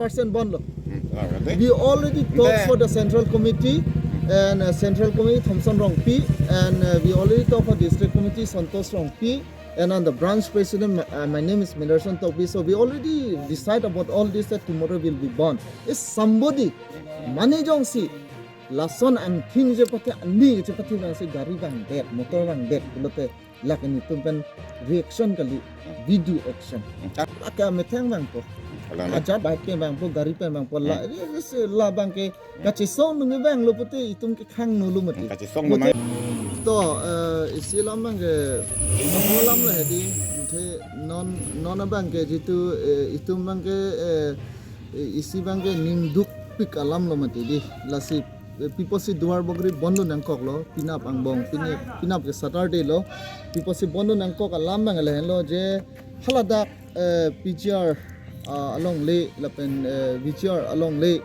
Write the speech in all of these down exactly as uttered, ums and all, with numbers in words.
percent bon lo. We already talked for the central committee and uh, central committee Thomson Rongpi, and uh, we already talked for district committee Santosh Rongpi, and on the branch president, my, uh, my name is Minderson Tokbi. So we already decide about all this that tomorrow will be bon. If somebody, mane jongsi lason angthin je pathe ani je pathe bang si gari bang det, motor bang det pulote lake netum pen reaction kali, video action. Lake amethang bang po. Ajat bike pen bang po, gari pen bang po, la, eh, eh, la bang ke kachesong nungi bang lo pute itum ke khang nulu mati. Kachesong nungi. To, eh, isi alam bang ke, alam la hedi, muthe non, non abang ke jitu, eh, itum bang ke, eh, isi bang ke ningduk pik alam lo mati di. Lasi, eh, piposi Duar Bagori bon lo nangkok lo, pinap angbong, pinap, pinap ke Saturday lo, piposi bon lo nangkok alam bang lahen lo je haladak, eh, P G R, ah, alongle, lapen, eh, V G R alongle,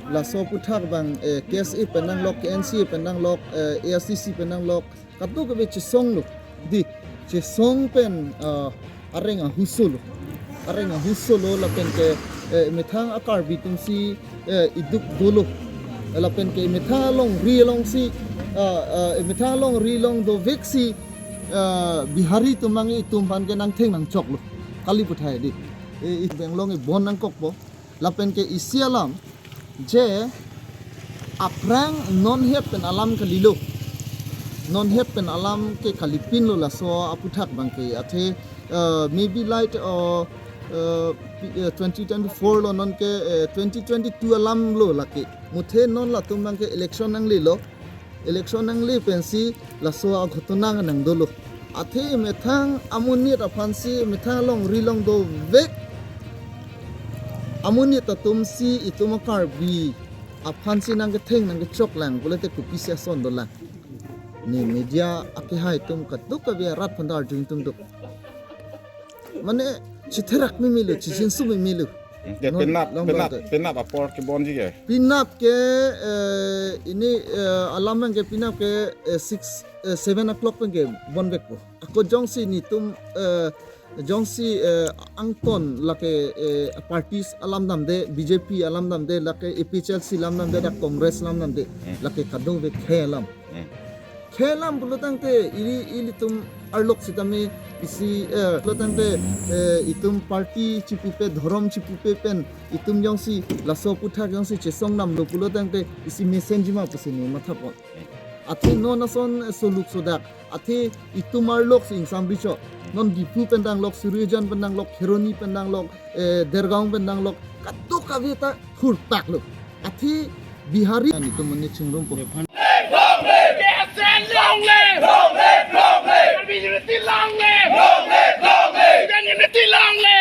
laso aputhak bang, eh, K S A pen nanglok, K N C A pen nanglok, eh, A S D C pen nanglok, kadokave chesong lo, di, chesong pen, ah, areng ahuso lo, areng ahuso lo, lapen ke, eh, methang a-Karbi atum si, eh, iduk dolo, lapen ke methang alongri alongsi, ah, ah, methang alongri along dovek si, ah, Bihari atum mang itum aphan ke nangtheng nangchok lo, kali puthai di, eh, i Bangalore i bon nangkok po, lapen ke isi alam, je aphrang non het pen alam kalilo. Non het pen alam ke kalipin lo laso aputhak bang ke athe, uh, maybe like, uh, uh, pi-, uh, twenty twenty-four lo non ke, uh, twenty twenty-two alam lo lake. Muthe non latum bang ke election nanglelo. Election nangle pensi laso aghotona nang dolo. Athe methang amonit aphan si, methang alongri along dovek amonit atum si itum a-Karbi aphan si nangketheng nangkechok lang pulote kopisi ason dolang. Ne media akehai atum kadokave arat aphan ta arjun tung duk. Mane chitherak meme lo, chijinsu meme lo. Hmm, ya, non, penap, long penap, bang te. Penap apor ke bon ji ke? Penap ke, eh, ini, eh, alam bang ke penap ke, eh, six, eh, seven o'clock pen ke bon vekpo. Ako jongsi netum, eh, jongsi, eh, angton lake, eh, parties alam damde, B J P alam damde, lake A P H L C alam damde, dak Congress alam damde, hmm, lake kadokave khei alam. Hmm. Khei alam pulo tangte ili, ilitum arlok sitame isi, eh, pulo tangte, eh, itum party chipupe, dhorom chipupe pen itum jongsi laso aputhak jongsi chesong namlo pulo tangte isi mesenji ma pusi ne mathapon. Athe non ason, eh, soluk sodak. Athe itum arlok si ingsam bicho. Non Diphu pen danglok, Surighat pen danglok, Kheroni pen danglok, eh, Dergaon pen danglok, kadokave ta hurtak lo. Athe Bihari. Ani to mane chingrum po. Long live! Long live! Long live! Long live! Karbi unity long live! Long live! Long live! Karbi unity long live!